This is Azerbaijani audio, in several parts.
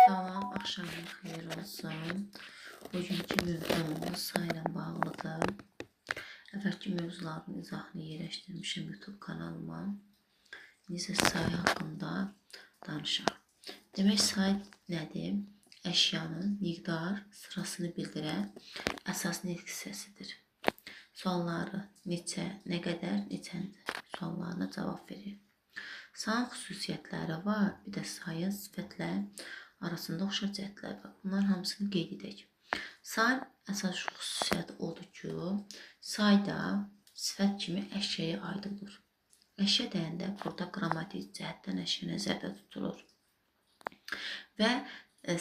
Salam, axşamın xeyir olsun. Bugünkü mövzumuz sayla bağlıdır. Əvvəlki mövzuların izahını yerləşdirmişəm YouTube kanalıma. İndi isə say haqqında danışaq. Demək, say nədir? Əşyanın miqdar sırasını bildirən əsas nitq hissəsidir. Sualları neçə, nə qədər, neçənci suallarına cavab verir. Sayın xüsusiyyətləri var, bir də sayın sifətlə arasında oxşar cəhətlər var. Bunların hamısını qeyd edək. Sayın əsas xüsusiyyəti odur ki, sayda sifət kimi əşyaya aid olur. Əşya deyəndə burada qrammatik cəhətdən əşya nəzərdə tutulur. Və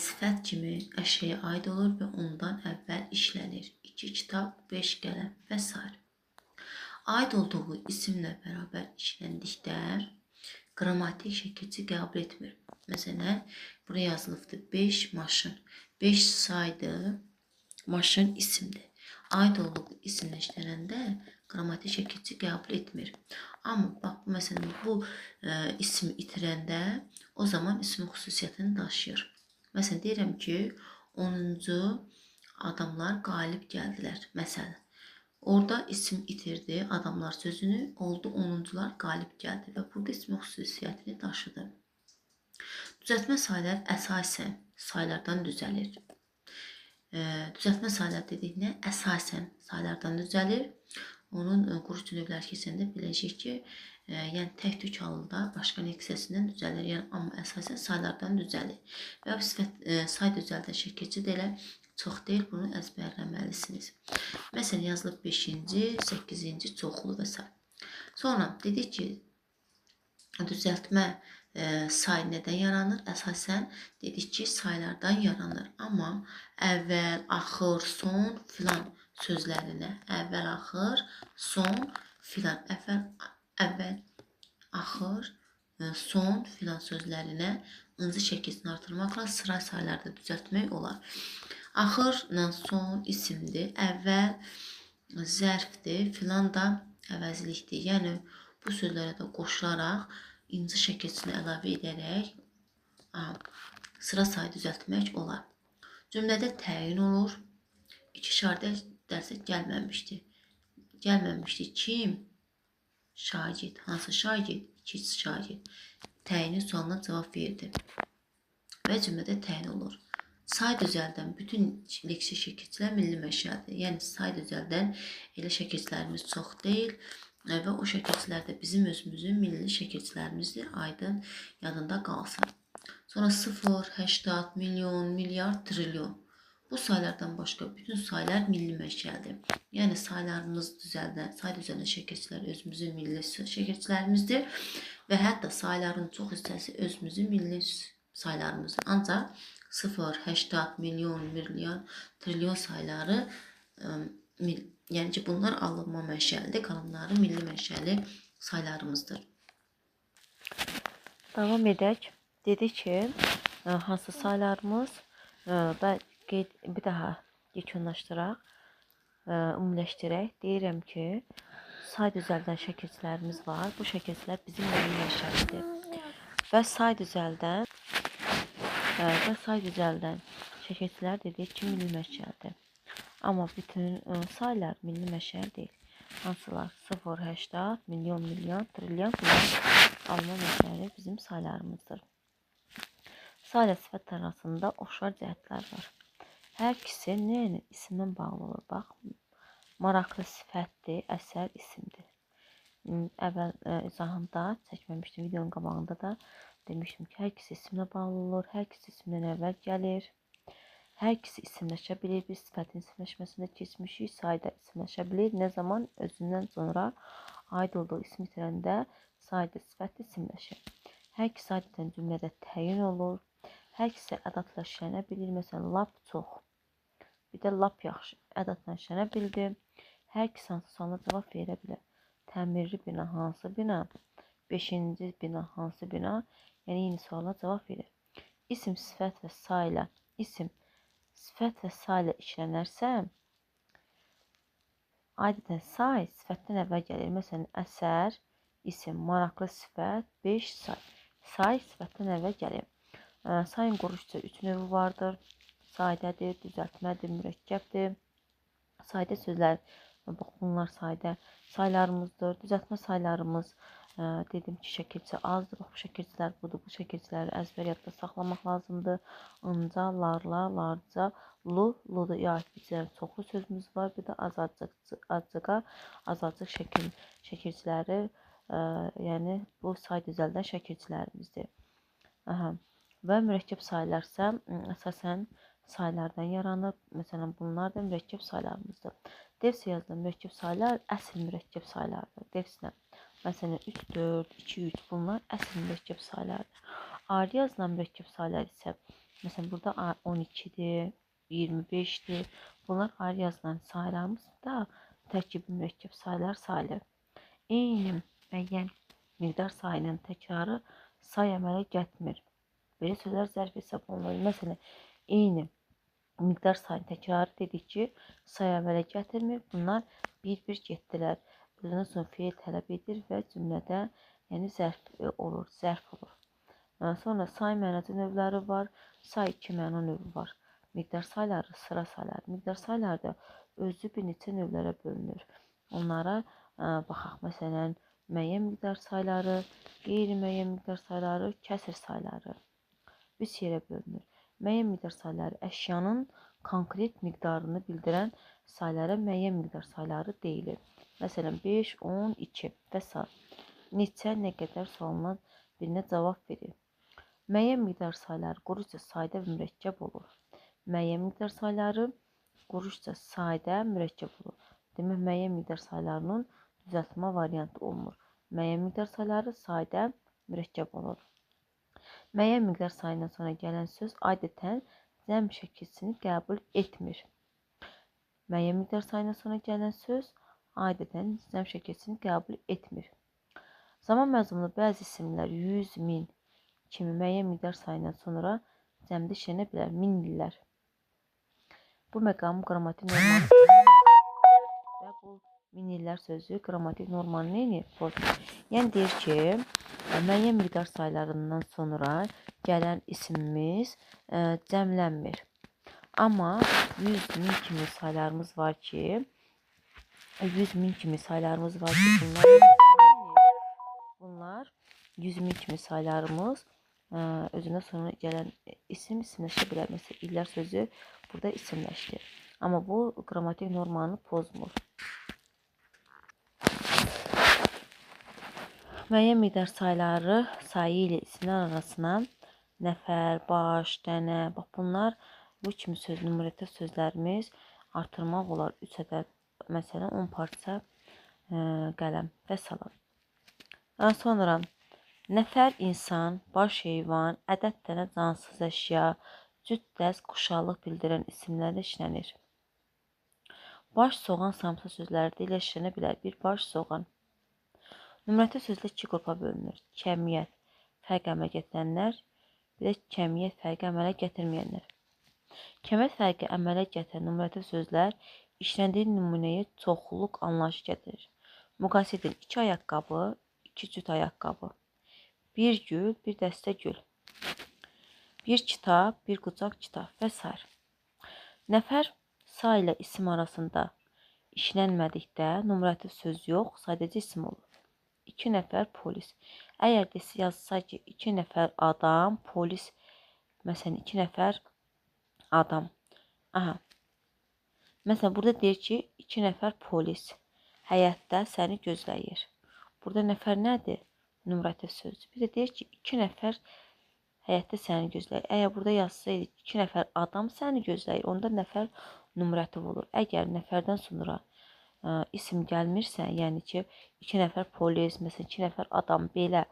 sifət kimi əşyaya aid olur və ondan əvvəl işlənir. 2 kitab, 5 qələm və s. Aid olduğu isimlə bərabər işləndikdə qrammatik şəkilçi qəbul etmir. Məsələn, buraya yazılıbdır 5 maşın. 5 saydır, maşın isimdir. Aid olduğu isimlə işlənəndə qrammatik şəkilçi qəbul etmir. Amma bax, məsələn, bu ismi itirəndə o zaman ismin xüsusiyyətini daşıyır. Məsələn, deyirəm ki, 10-cu adamlar qalib gəldilər. Məsələn, orada isim itirdi, adamlar sözünü, oldu 10-cular qalib gəldi və burada ismin xüsusiyyətini daşıdı. Düzəltmə saylar əsasən saylardan düzəlir. Düzəltmə saylar dedik nə? Əsasən saylardan düzəlir. Onun quruş növləri keçəndə biləcək ki, yəni tək-tük halda başqa nitq hissəsindən düzəlir. Yəni, amma əsasən saylardan düzəlir. Və sifət, say düzəldən şəkilçi də elə çox deyil, bunu əzbərləməlisiniz. Məsələn, yazılıb 5-ci, 8-ci çoxlu və s. Sonra dedik ki, düzəltmə say nədən yaranır? Əsasən dedik ki, saylardan yaranır. Amma əvvəl, axır, son filan sözlərinə əvvəl, axır, son filan, əvvəl, axır, son filan sözlərinə ıncı şəkilini artırmaqla sıra saylarda düzəltmək olar. Axırla son isimdir, əvvəl zərfdir, filan da əvəzlikdir. Yəni, bu sözlərə də qoşularaq inci şəkilçini əlavə edərək sıra sayı düzəltmək olar. Cümlədə təyin olur. 2 şagird dərsə gəlməmişdi. Gəlməmişdi. Kim? Şagird. Hansı şagird? 2 şagird. Təyini sualına cavab verdi. Və cümlədə təyin olur. Say düzəldən bütün leksik şəkilçilər milli mənşəlidir. Yəni, say düzəldən elə şəkilçilərimiz çox deyil və o şəkilçilər də bizim özümüzün milli şəkilçilərimizdir. Aydın yadında qalsın. Sonra 0, 80, milyon, milyard, trilyon. Bu saylardan başqa bütün saylar milli mənşəlidir. Yəni, saylarımız düzəldən, say düzəldən şəkilçilər özümüzün milli şəkilçilərimizdir və hətta sayların çox hissəsi özümüzün milli saylarımızdır. Ancaq 0, 80, milyon, milyon, trilyon sayları, yəni ki, bunlar alınma mənşəlidir, qalanları milli mənşəli saylarımızdır. Davam edək. Dedik ki, hansı saylarımız və bir daha yekunlaşdıraq, ümumiləşdirək. Deyirəm ki, say düzəldən şəkilçilərimiz var. Bu şəkilçilər bizim milli mənşəlidir. Və say düzəldən şəkilçilər dedik ki, milli mənşəlidir. Amma bütün saylar milli mənşəli deyil. Hansılar? 0, 80, milyon, milyon, trilyon, bunlar alma mənşəli bizim saylarımızdır. Sayla sifət arasında oxşar cəhətlər var. Hər ikisi nə ilə isimdən bağlı olur. Bax, maraqlı sifətdir, əsər isimdir. Əvvəl izahında çəkməmişdim, videonun qabağında da demişdim ki, hər ikisi isimlə bağlı olur, hər ikisi isimdən əvvəl gəlir. Hər ikisi isimləşə bilir. Biz sifətin isimləşməsində keçmişik, sayda isimləşə bilir. Nə zaman? Özündən sonra aid olduğu ismi itirəndə sayda sifət isimləşir. Hər ikisi adətən cümlədə təyin olur. Hər ikisi ədadla işlənə bilir. Məsələn, lap çox. Bir də lap yaxşı ədadla işlənə bildi. Hər ikisi hansı sualına cavab verə bilər. Təmirli bina hansı bina? 5-ci bina hansı bina? Yəni, eyni suala cavab verir. İsim, sifət və sayla isim, sifət və sayla işlənərsə, adətən say sifətdən əvvəl gəlir. Məsələn, əsər, isim, maraqlı sifət, 5 say. Say sifətdən əvvəl gəlir. Sayın quruluşu 3 növü vardır. Sadədir, düzəltmədir, mürəkkəbdir. Sadə sözlər, bax bunlar sadə saylarımızdır. Düzəltmə saylarımız, dedim ki, şəkilçi azdır. Bax bu şəkilçilər budur. Bu şəkilçiləri əzbər yadda saxlamaq lazımdır. Inca, larla, larca, lu, luda aid bir çoxlu sözümüz var. Bir də azacıq, azcağa, azacıq şəkilçiləri, yəni bu say düzəldən şəkilçilərimizdir. Aha. Və mürəkkəb saylar isə əsasən saylardan yaranır. Məsələn, bunlar da mürəkkəb saylarımızdır. Defsə yazılan mürəkkəb saylar əsl mürəkkəb saylardır. Defslə. Məsələn, 3, 4, 2, 3 bunlar əsl mürəkkəb saylardır. Ayrı yazılan mürəkkəb saylar isə, məsələn, burada 12-dir, 25-dir. Bunlar ayrı yazılan saylarımız da tərkibi mürəkkəb saylar sayılır. Eyni müəyyən miqdar sayının təkrarı say əmələ gətirmir. Belə sözlər zərf hesab olunur. Məsələn, eyni miqdar sayının təkrarı dedik ki, say əmələ gətirmir. Bunlar bir-bir getdilər. Özündən sonra feil tələb edir və cümlədə yəni zərf olur, zərf olur. Sonra say mənacı növləri var, say iki məna növü var. Miqdar sayları, sıra sayları. Miqdar sayları da özü bir neçə növlərə bölünür. Onlara baxaq, məsələn, müəyyən miqdar sayları, qeyri-müəyyən miqdar sayları, kəsir sayları. Üç yerə bölünür. Müəyyən miqdar sayları əşyanın konkret miqdarını bildirən saylara müəyyən miqdar sayları deyilir. Məsələn, 5, 10, 2 və s. Neçə, nə qədər sualından birinə cavab verir. Müəyyən miqdar sayları quruşca sadə və mürəkkəb olur. Müəyyən miqdar sayları quruşca sadə, mürəkkəb olur. Demək, müəyyən miqdar saylarının düzəltmə variantı olmur. Müəyyən miqdar sayları sadə, mürəkkəb olur. Müəyyən miqdar sayından sonra gələn söz adətən cəm şəkilçisini qəbul etmir. Müəyyən miqdar sayından sonra gələn söz adətən cəm şəkilçisini qəbul etmir. Zaman məzmunlu bəzi isimlər 100, 1000 kimi müəyyən miqdar sayından sonra cəmdə işlənə bilər, min illər. Bu məqamın qrammatik normanı və bu min illər sözü qrammatik normanı nə edir? Pozmur. Yəni deyir ki, müəyyən miqdar saylarından sonra gələn isimimiz cəmlənmir. Amma 100 min kimi saylarımız var ki, 100 min kimi saylarımız var ki, bunlar 100 min kimi saylarımız özündən sonra gələn isim isimləşə bilər. Məsələn, illər sözü burada isimləşdir. Amma bu qrammatik normanı pozmur. Müəyyən miqdar sayları sayı ilə isimlər arasına nəfər, baş, dənə, bax bunlar bu kimi söz, numerativ sözlərimiz artırmaq olar. 3 ədəd, məsələn, 10 parça qələm və salam. Sonra nəfər insan, baş heyvan, ədəd dənə cansız əşya, cüt dəst, quşalıq bildirən isimlərdə işlənir. Baş soğan, samsa sözləri də ilə işlənə bilər. Bir baş soğan. Numerativ sözlər iki qrupa bölünür. Kəmiyyət fərq əmələ gətirənlər, bir də kəmiyyət fərqi əmələ gətirməyənlər. Kəmiyyət fərqi əmələ gətirən numerativ sözlər işləndiyi nümunəyə çoxluq anlayışı gətirir. Müqayisə edin. 2 ayaqqabı, 2 cüt ayaqqabı. Bir gül, bir dəstə gül. Bir kitab, bir qucaq kitab və s. Nəfər say ilə isim arasında işlənmədikdə numerativ söz yox, sadəcə isim olur. 2 nəfər polis. Əgər desə yazsa ki, 2 nəfər adam, polis, məsələn, 2 nəfər adam. Aha. Məsələn, burada deyir ki, 2 nəfər polis həyətdə səni gözləyir. Burada nəfər nədir? Numerativ sözdür. Bir də deyir ki, 2 nəfər həyətdə səni gözləyir. Əgər burada yazsaydı 2 nəfər adam səni gözləyir, onda nəfər numerativ olur. Əgər nəfərdən sonra isim gəlmirsə, yəni ki, 2 nəfər polis, məsələn, 2 nəfər adam belə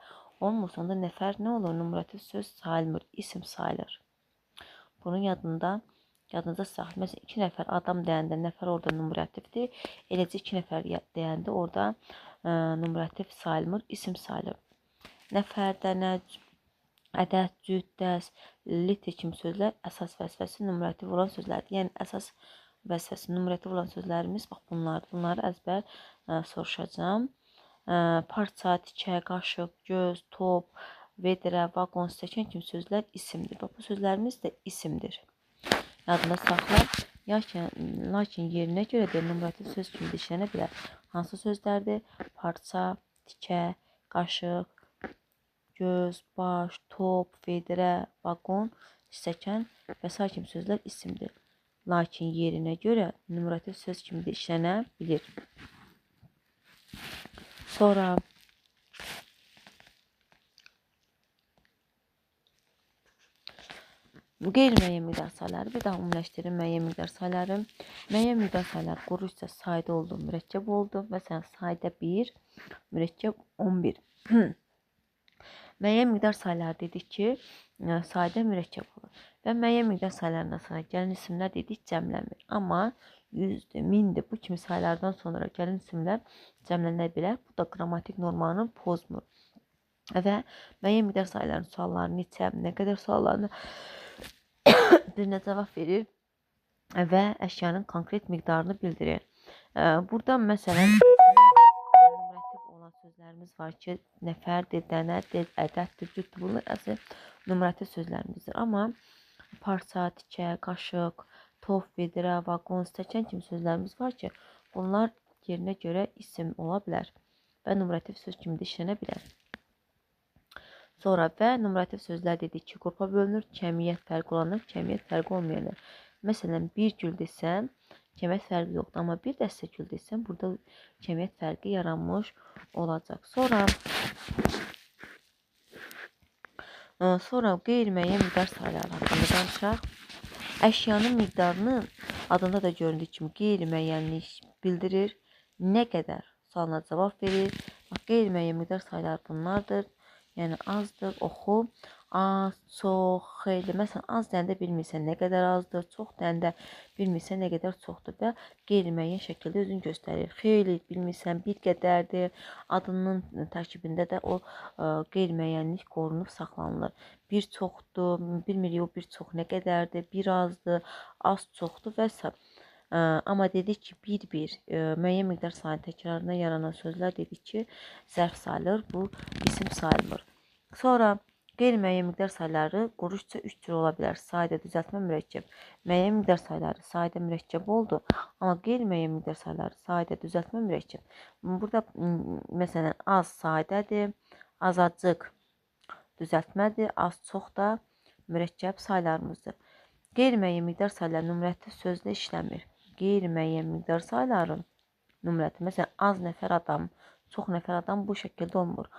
olmursa, onda nəfər nə olur? Numerativ söz sayılmır, isim sayılır. Bunun yadınızda saxlayın. Məsələn, 2 nəfər adam deyəndə nəfər orada numerativdir. Eləcə 2 nəfər deyəndə orada numerativ sayılmır, isim sayılır. Nəfər, dənə, ədəd, cüt, dəs, litr kimi sözlər əsas vəzifəsi numerativ olan sözlərdir. Yəni, əsas vəzifəsi numerativ olan sözlərimiz bax bunlardır. Bunları əzbər soruşacağam. Parça, tikə, qaşıq, göz, top vedrə, vaqon, stəkan kimi sözlər isimdir. Bax, bu sözlərimiz də isimdir. Yadında saxla. Lakin yerinə görə də numerativ söz kimi də işlənə bilər. Hansı sözlərdir? Parça, tikə, qaşıq, göz, baş, top, vedrə, vaqon, stəkan və sair kimi sözlər isimdir. Lakin yerinə görə numerativ söz kimi də işlənə bilir. Sonra qeyri-müəyyən miqdar sayları, bir daha ümumiləşdirin müəyyən miqdar sayları. Müəyyən miqdar sayları quruşsa sayda oldu, mürəkkəb oldu. Məsələn, sayda 1, mürəkkəb 11. Müəyyən miqdar sayları dedik ki, sayda mürəkkəb olur. Və müəyyən miqdar saylarından sonra gələn isimlər dedik cəmlənmir. Amma 100-dür, 1000-dir, bu kimi saylardan sonra gələn isimlər cəmlənə bilər. Bu da qrammatik normanı pozmur. Və müəyyən miqdar saylarının sualları neçə, nə qədər suallarını birinə cavab verir və əşyanın konkret miqdarını bildirir. Burada məsələn, numerativ olan sözlərimiz var ki, nəfərdir, dənədir, ədəddir, cütdür. Bunlar əsl numerativ sözlərimizdir. Amma parça, tikə, qaşıq, top, vedrə, vaqon, stəkan kimi sözlərimiz var ki, bunlar yerinə görə isim ola bilər və numerativ söz kimi də işlənə bilər. Sonra və numerativ sözlər dedik ki, qrupa bölünür, kəmiyyət fərqi olanlar, kəmiyyət fərqi olmayanlar. Məsələn, bir gül desəm, kəmiyyət fərqi yoxdur, amma bir dəstə gül desəm, burada kəmiyyət fərqi yaranmış olacaq. Sonra qeyri-müəyyən miqdar sayları haqqında danışaq. Əşyanın miqdarını adında da göründüyü kimi qeyri-müəyyənlik bildirir. Nə qədər sualına cavab verir. Bax, qeyri-müəyyən miqdar sayları bunlardır. Yəni, azdır, oxu, az, çox, xeyli. Məsələn, az deyəndə bilmirsən nə qədər azdır, çox deyəndə bilmirsən nə qədər çoxdur və qeyri-müəyyən şəkildə özünü göstərir. Xeyli bilmirsən, bir qədərdir. Adının tərkibində də o qeyri-müəyyənlik qorunub saxlanılır. Bir çoxdur, bilmirik o bir çox nə qədərdir, bir azdır, az çoxdur və s. Amma dedik ki, bir-bir müəyyən miqdar sayının təkrarına yaranan sözlər dedik ki, zərf sayılır, bu isim sayılmır. Sonra qeyri-müəyyən miqdar sayları quruşca 3 cür ola bilər. Sayda düzəltmə mürəkkəb. Müəyyən miqdar sayları sayda mürəkkəb oldu, amma qeyri-müəyyən miqdar sayları sayda düzəltmə mürəkkəb. Burada məsələn az saydədir, azacıq düzəltmədir, az çox da mürəkkəb saylarımızdır. Qeyri-müəyyən miqdar sayları numerativ sözlə işləmir. Qeyri-müəyyən miqdar sayları numerativ. Məsələn, az nəfər adam, çox nəfər adam bu şəkildə olmur.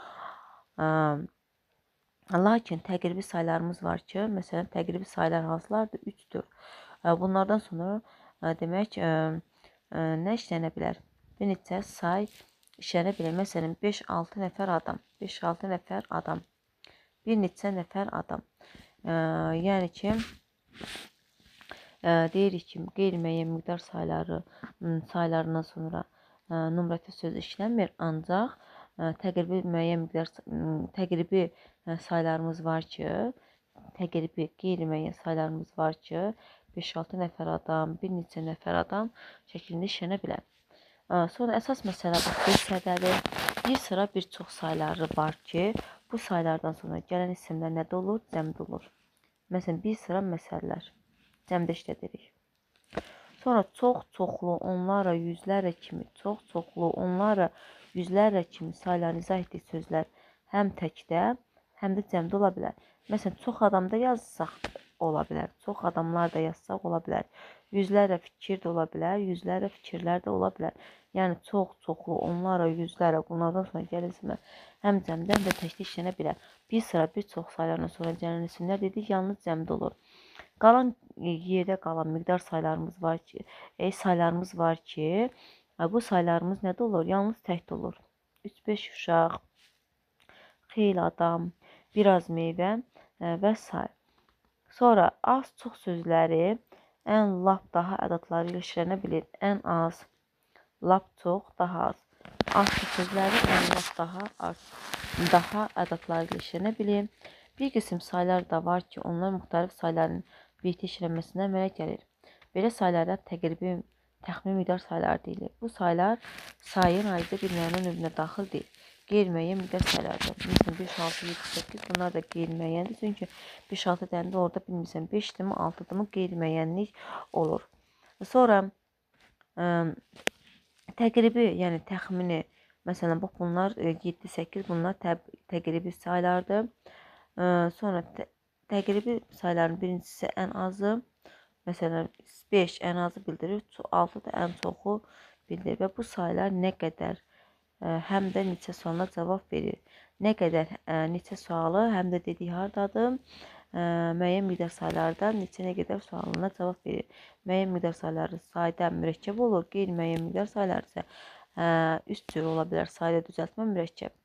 Lakin təqribi saylarımız var ki, məsələn, təqribi saylar hansılardır? 3-dür. Bunlardan sonra demək, nə işlənə bilər? Bir neçə say işlənə bilər. Məsələn, 5-6 nəfər adam, 5-6 nəfər adam, bir neçə nəfər adam. Yəni ki, deyirik ki, qeyri-müəyyən miqdar saylarından sonra numerativ söz işlənmir, ancaq təqribi müəyyən miqdar təqribi saylarımız var ki, təqribi qeyri-müəyyən saylarımız var ki, 5-6 nəfər adam, bir neçə nəfər adam şəklində işlənə bilər. Sonra əsas məsələ bax, bir sədədir. Bir sıra bir çox sayları var ki, bu saylardan sonra gələn isimlər nədə olur? Cəmdə olur. Məsələn, bir sıra məsələlər cəmdə işlədirik. Sonra çox, çoxlu, onlara, yüzlərə kimi, çox, çoxlu, onlara, yüzlərə kimi saylarını izah etdiyi sözlər həm təkdə, həm də cəmdə ola bilər. Məsələn, çox adamda yazsaq ola bilər, çox adamlar da yazsaq ola bilər. Yüzlərə fikir də ola bilər, yüzlərə fikirlər də ola bilər. Yəni, çox, çoxlu, onlara, yüzlərə, bunlardan sonra gələn isimlər həm cəmdə, həm də təkdə işlənə bilər. Bir sıra, bir çox saylarından sonra gələn isimlər dedik, yalnız cəmdə olur. Qalan yerdə qalan miqdar saylarımız var ki, bu saylarımız nədə olur? Yalnız təkdə olur. 3-5 uşaq, xeyli adam, biraz meyvə və s. Sonra az, çox sözləri ən, lap, daha ədadları ilə işlənə bilir. Ən az, lap çox, daha az. Az çox sözləri ən, lap, daha az, daha ədadları ilə işlənə bilir. Bir qism saylar da var ki, onlar müxtəlif sayların birlikdə işlənməsindən əmələ gəlir. Belə saylara təqribi təxmini miqdar sayları deyilir. Bu saylar sayın ayrıca bir məna növünə daxil deyil. Qeyri-müəyyən miqdar saylardır. Məsələn, 5, 6, 7, 8 bunlar da qeyri-müəyyəndir. Çünki 5, 6 deyəndə orada bilmirsən 5-dirmi, 6-dırmı qeyri-müəyyənlik olur. Sonra təqribi, yəni təxmini, məsələn, bax bunlar 7, 8 bunlar təqribi saylardır. Sonra təqribi sayların birincisi ən azı, məsələn, 5 ən azı bildirir, 6 da ən çoxu bildirir və bu saylar nə qədər həm də neçə sualına cavab verir. Nə qədər neçə sualı, həm də dediyi hardadır, müəyyən miqdar saylardan neçə nə qədər sualına cavab verir. Müəyyən miqdar sayları sayda mürəkkəb olur, qeyri-müəyyən miqdar sayları isə üç cür ola bilər. Sayda düzəltmə, mürəkkəb.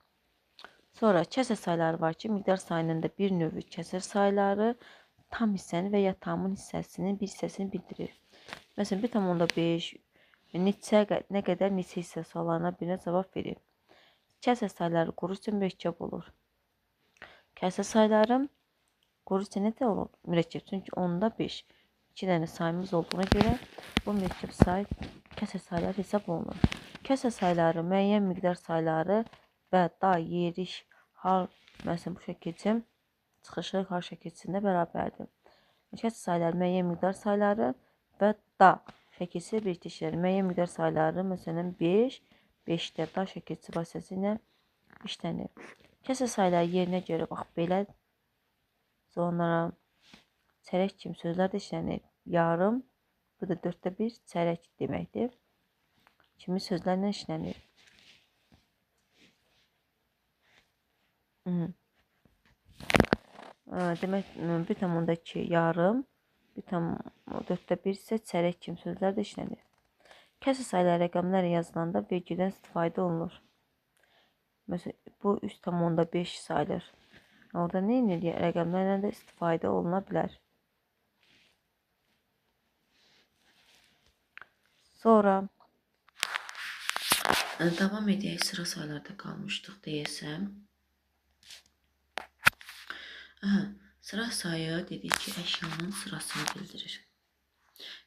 Sonra kəsr sayları var ki, miqdar sayının da bir növü kəsr sayları tam hissəni və ya tamın hissəsinin bir hissəsini bildirir. Məsələn, 1,5 neçə, nə qədər neçə hissə suallarına birinə cavab verir. Kəsr sayları quruş üçün mürəkkəb olur. Kəsr sayları quruş üçün necə olur? Mürəkkəb. Çünki onda 5, 2 dənə sayımız olduğuna görə bu mürəkkəb say kəsr sayları hesab olunur. Kəsr sayları, müəyyən miqdar sayları və da, yeriş, hal, məsələn, bu şəkilçi çıxışı hal şəkilçisində bərabərdir. Kəsr sayları, müəyyən miqdar sayları və da şəkilçisi birlikdə işlənir. Müəyyən miqdar sayları, məsələn, 5, 5-də da şəkilçisi vasitəsilə işlənir. Kəsr sayları yerinə görə, bax, belə sonra çərək kimi sözlər də işlənir. Yarım, bu da 4-də 1 çərək deməkdir. Kimi sözlərlə işlənir. Demək, 1,2 yarım, 1,4-də 1 isə çərək kimi sözlər də işlənir. Kəsr sayları rəqəmlərlə yazılanda vergüdən istifadə olunur. Məsələn, bu 3,5 sayılır. Orada nə edir? Rəqəmlərlə də istifadə oluna bilər. Sonra davam edək. Sıra saylarda qalmışdıq deyəsəm. Aha. Sıra sayı dedik ki, əşyanın sırasını bildirir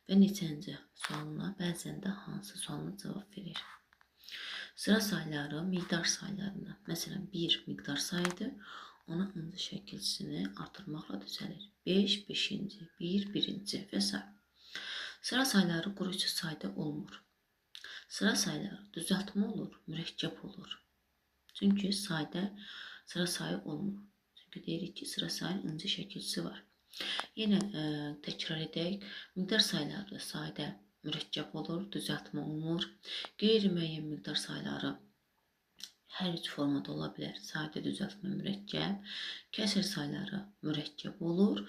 və neçənci sualına, bəzən də hansı sualına cavab verir. Sıra sayları miqdar saylarına, məsələn, 1 miqdar sayıdır, ona ıncı şəkilçisini artırmaqla düzəlir. 5, 5-ci, 1, 1-ci və s. Sıra sayları quruyucu sayda olmur. Sıra sayları düzəltmə olur, mürəkkəb olur. Çünki sayda sıra sayı olmur. Çünki deyirik ki, sıra sayının inci şəkilçisi var. Yenə təkrar edək. Miqdar sayları sayda mürəkkəb olur, düzəltmə olmur. Qeyri-müəyyən miqdar sayları hər üç formada ola bilər. Sayda düzəltmə, mürəkkəb. Kəsr sayları mürəkkəb olur.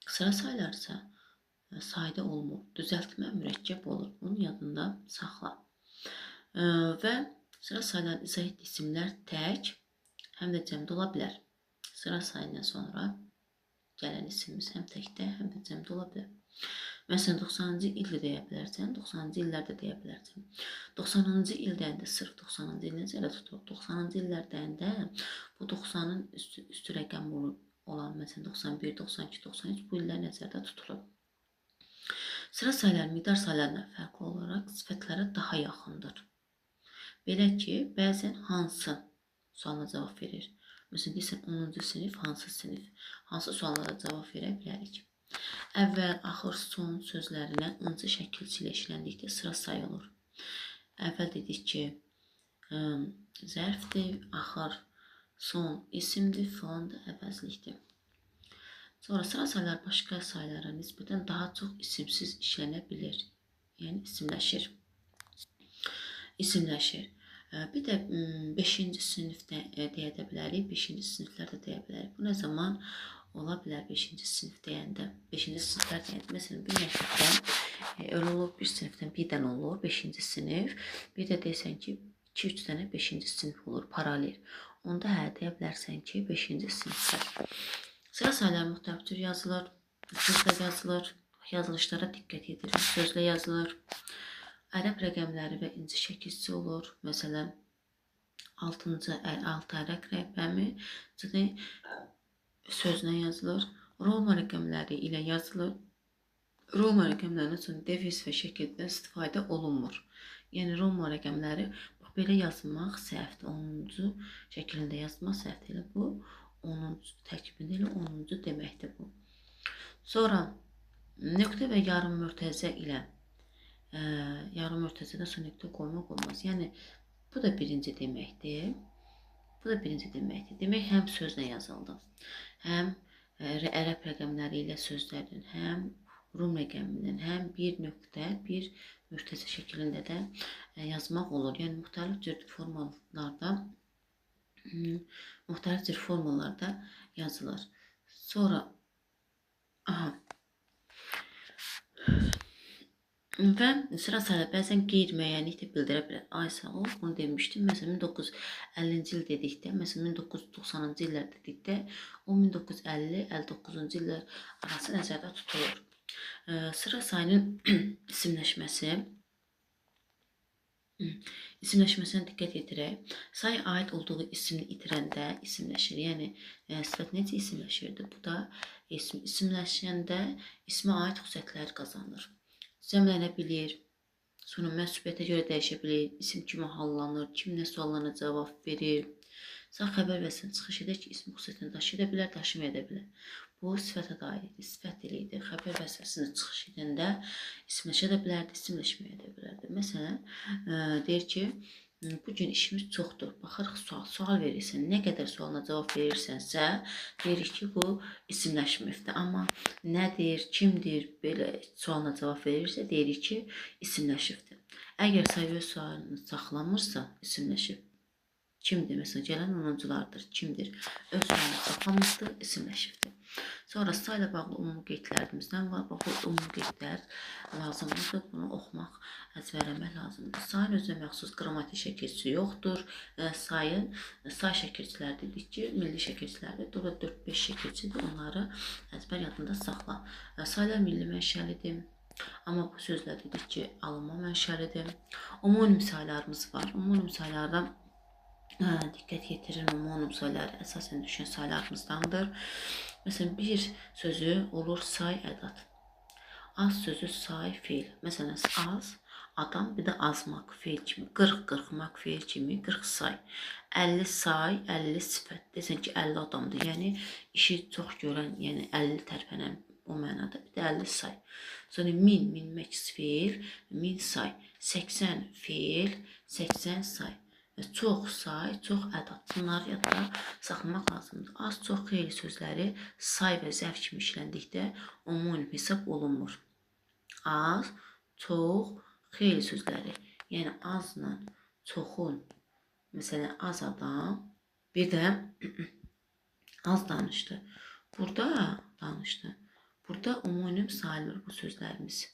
Sıra sayları isə sayda olmur. Düzəltmə, mürəkkəb olur. Bunu yadında saxla. Və sıra saylarının izah etdiyi isimlər tək, həm də cəmdə ola bilər. Sıra sayından sonra gələn isimimiz həm təkdə, həm də cəmdə ola bilər. Məsələn, 90-cı ildə deyə bilərsən, 90-cı illərdə deyə bilərsən. 90-cı il deyəndə sırf 90-cı il nəzərdə tutulur. 90-cı illər deyəndə bu 90-ın üstü rəqəm olan, məsələn, 91, 92, 93 bu illər nəzərdə tutulur. Sıra sayları miqdar saylarından fərqli olaraq sifətlərə daha yaxındır. Belə ki, bəzən hansı sualına cavab verir. Məsələn, deyirsən 10-cu sinif, hansı sinif, hansı suallara cavab verə bilərik. Əvvəl, axır, son sözlərinə ıncı şəkilçi ilə işləndikdə sıra sayı olur. Əvvəl dedik ki, zərfdir, axır, son isimdir, filan da əvəzlikdir. Sonra sıra saylar başqa saylara nisbətən daha çox isimsiz işlənə bilir. Yəni, isimləşir. İsimləşir. Bir də 5-ci sinifdə deyə də bilərik, 5-ci siniflərdə deyə bilərik. Bu nə zaman ola bilər 5-ci sinif deyəndə? 5-ci siniflər deyəndə, məsələn, bir məktəbdə elə olur, bir sinifdən bir dənə olur, 5-ci sinif. Bir də deyəsən ki, 2-3 dənə 5-ci sinif olur, paralel. Onda hə, deyə bilərsən ki, 5-ci siniflər. Sıra sayları müxtəlif cür yazılır, sözlə yazılır, yazılışlara diqqət edirik, sözlə yazılır. Ərəb rəqəmləri və inci şəkilçisi olur. Məsələn, 6-cı, 6 ərəb rəqəmi sözlə yazılır. Roma rəqəmləri ilə yazılır. Roma rəqəmlərindən sonra defis və şəkildən istifadə olunmur. Yəni, Roma rəqəmləri, bax, Bax, belə yazmaq səhvdir. 10-cu şəklində yazmaq səhvdir. Elə bu 10-cu tərkibində elə 10-cu deməkdir bu. Sonra nöqtə və yarım mörtəzə ilə yarım mörtəzədən sonra nöqtə qoymaq olmaz. Yəni, bu da birinci deməkdir. Bu da birinci deməkdir. Demək, həm sözlə yazıldı, həm ərəb rəqəmləri ilə sözlərin, həm rum rəqəmindən, həm bir nöqtə, bir mürtəzə şəklində də yazmaq olur. Yəni, müxtəlif cür formalarda yazılır. Sonra, aha, və sıra saylar bəzən qeyri-müəyyənlik də bildirə bilər. Ay sağ ol, bunu demişdim. Məsələn, 1950-ci il dedikdə, məsələn, 1990-cı illər dedikdə, o 1950-59-cu illər arası nəzərdə tutulur. Sıra sayının isimləşməsi. İsimləşməsinə diqqət yetirək. Say aid olduğu ismini itirəndə isimləşir. Yəni, sifət necə isimləşirdi? Bu da isimləşəndə ismə aid xüsusiyyətlər qazanır. Cəmlənə bilir, sonra mənsubiyyətə görə dəyişə bilir, isim kimi hallanır, kim nə suallarına cavab verir. Say xəbər vəsini çıxış edir ki, ismi xüsusiyyətini daşıya da bilər, daşımaya da bilər. Bu, sifətə dairdir, sifət dili idi. Xəbər vəsini çıxış edəndə isimləşə də bilərdi, isimləşməyə də bilərdi. Məsələn, deyir ki, bugün işimiz çoxdur. Baxarıq, sual verirsən, nə qədər sualına cavab verirsənsə, deyirik ki, bu isimləşməkdir. Amma nədir, kimdir, belə sualına cavab verirsə, deyirik ki, isimləşibdir. Əgər say öz sualını saxlamırsa, isimləşib. Kimdir? Məsələn, gələn onunculardır. Kimdir? Öz sualını saxlamışdır, isimləşibdir. Sonra sayla bağlı ümumi qeydlərimizdən var. Bax, bu ümumi qeydlər lazımlıdır. Bunu oxumaq, əzbərləmək lazımdır. Sayın özünə məxsus qrammatik şəkilçisi yoxdur. Sayın, say şəkilçiləri dedik ki, milli şəkilçilərdir. Burada 4-5 şəkilçidir. Onları əzbər yadında saxla. Saylar milli mənşəlidir. Amma bu sözlər dedik ki, alınma mənşəlidir. Omonim saylarımız var. Omonim saylardan diqqət yetirin, omonim sayları əsasən düşən saylarımızdandır. Məsələn, bir sözü olur say ədad. Az sözü say feil. Məsələn, az adam, bir də azmaq feil kimi. 40 qırxmaq feil kimi, 40 say. 50 say, 50 sifət. Desən ki, 50 adamdır. Yəni, işi çox görən, yəni 50 tərpənən o mənada. Bir də 50 say. Sonra 1000, minmək feil, 1000 say. 80 feil, 80 say. Çox say, çox ədad. Bunları yadda saxlamaq lazımdır. Az, çox, xeyli sözləri say və zərf kimi işləndikdə omonim hesab olunmur. Az, çox, xeyli sözləri. Yəni, azla çoxun, məsələn, az adam, bir də az danışdı. Burada danışdı. Burada omonim sayılır bu sözlərimiz.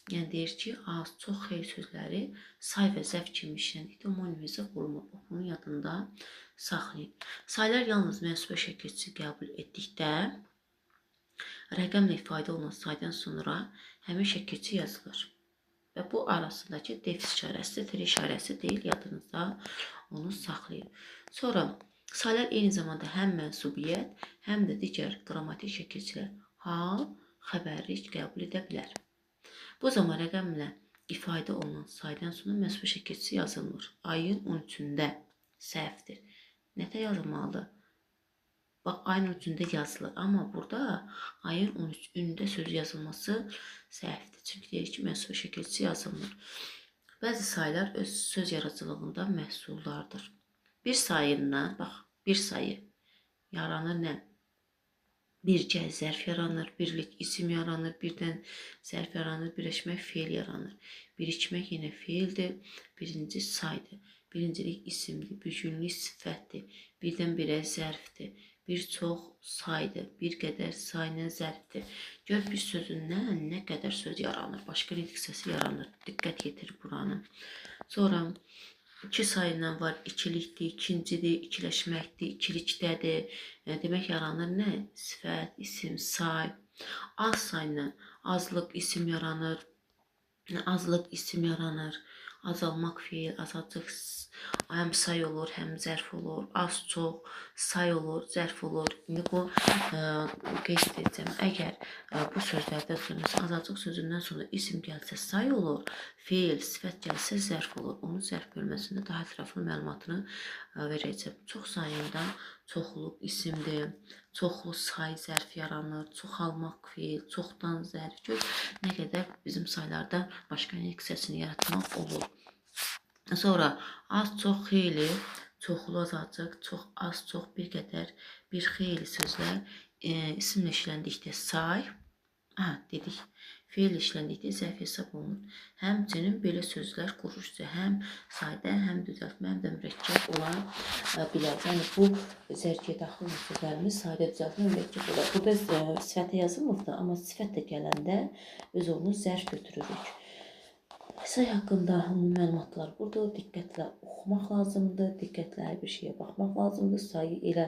Yəni, deyir ki, az, çox, xeyli sözləri say və zərf kimi işləndikdə omonim hesab olunmur. Bunu yadında saxlayın. Saylar yalnız mənsubə şəkilçisi qəbul etdikdə rəqəmlə ifadə olunan saydan sonra həmin şəkilçi yazılır. Və bu arasındakı defis işarəsi, tire işarəsi deyil, yadınızda onu saxlayın. Sonra saylar eyni zamanda həm mənsubiyyət, həm də digər qrammatik şəkilçilər hal, xəbərlik qəbul edə bilər. Bu zaman rəqəmlə ifadə olunan saydan sonra mənsubə şəkilçisi yazılmır. Ayın 13-ündə səhvdir. Nətə yazılmalıdır? Bax, ayın 13-ündə yazılır. Amma burada ayın 13-ündə sözü yazılması səhvdir. Çünki deyir ki, mənsubə şəkilçisi yazılmır. Bəzi saylar öz söz yaradıcılığında məhsullardır. Bir sayından, bax, bir sayı yaranır nə? Bircə zərf yaranır, birlik isim yaranır, birdən zərf yaranır, birləşmək feil yaranır. Birikmək yenə feildir, birinci saydır, birincilik isimdir, bir günlük sifətdir, birdən birə zərfdir, bir çox saydır, bir qədər sayla zərfdir. Gör, bir sözündən nə qədər söz yaranır, başqa nitq səsi yaranır. Diqqət yetir buranı. Sonra iki sayından var, ikilikdir, ikincidir, ikiləşməkdir, ikilikdədir. Demək, yaranır nə? Sifət, isim, say. Az sayından azlıq isim yaranır, azlıq isim yaranır. Azalmaq feil, azacıq həm say olur, həm zərf olur. Az, çox, say olur, zərf olur. İndi bu qeyd edəcəm. Əgər bu sözlərdə sonra, məsələn, azacıq sözündən sonra isim gəlsə say olur, feil, sifət gəlsə zərf olur. Onun zərf bölməsində daha ətraflı məlumatını verəcəm. Çox sayında çoxluq isimdir, çoxlu say zərf yaranır, çoxalmaq feil, çoxdan zərf. Gör, nə qədər bizim saylarda başqa hissəsini yaratmaq olur. Sonra az, çox, xeyli, çoxlu, azacıq, çox, az, çox, bir qədər, bir xeyli sözlər isimlə işləndikdə say, dedik, feil işləndikdə zərf hesab olunur. Həmçinin belə sözlər quruşsa həm sayda, həm düzəltmə, həm də mürəkkəb ola bilər. Yəni bu zərfiyə daxil olan sözlərimiz sayda düzəltmə, mürəkkəb olar. Burada sifətə yazılmıbdır, amma sifət də gələndə biz onu zərf götürürük. Say haqqında ümumi məlumatlar budur. Diqqətlə oxumaq lazımdır, diqqətlə hər bir şeyə baxmaq lazımdır. Sayı elə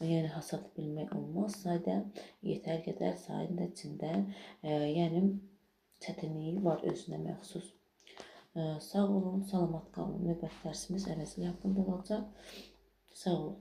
yəni hasarlı bilmək olmaz. Sayda yetər qədər sayın da içində yəni çətinliyi var özünə məxsus. Sağ olun, salamat qalın. Növbəti dərsimiz əvəzlik haqqında olacaq. Sağ olun.